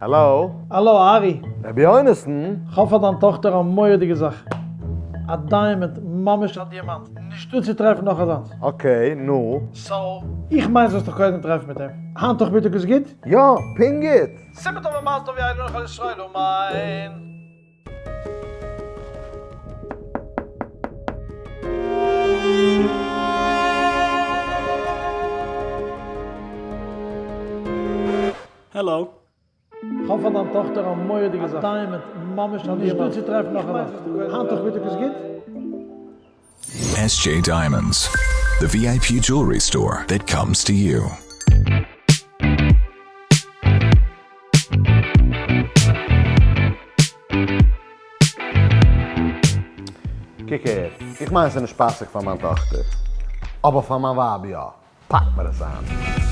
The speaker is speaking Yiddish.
האלאו? האלא ארי! רבי יונתן? כ'האב פאר דיין טאכטער א מורא'דיגע זאך. א diamond, ממש א דיאמאנט. נישטא צו טרעפן נאך אזאנס. okay, נו? so, איך מיין זאלסט דיך קודם טרעפן מיט אים. היינט נאכמיטאג איז גוט? יא, פונקט גוט! סימן טוב ומזל טוב יהיו לנו כל ישראל אמן. העלאו. כ'האב פאר דיין טאכטער א מורא'דיגע זאך. א diamond, ממש א נישטא צו טרעפן נאך אזאנס. היינט נאכמיטאג איז גוט? SJ Diamonds, the VIP jewelry store that comes to you. קוק אהער, איך מיין ס'איז נישט פאסיג פאר מיין טאכטער, אבער פאר מיין ווייב יא. פאק מיר עס איין.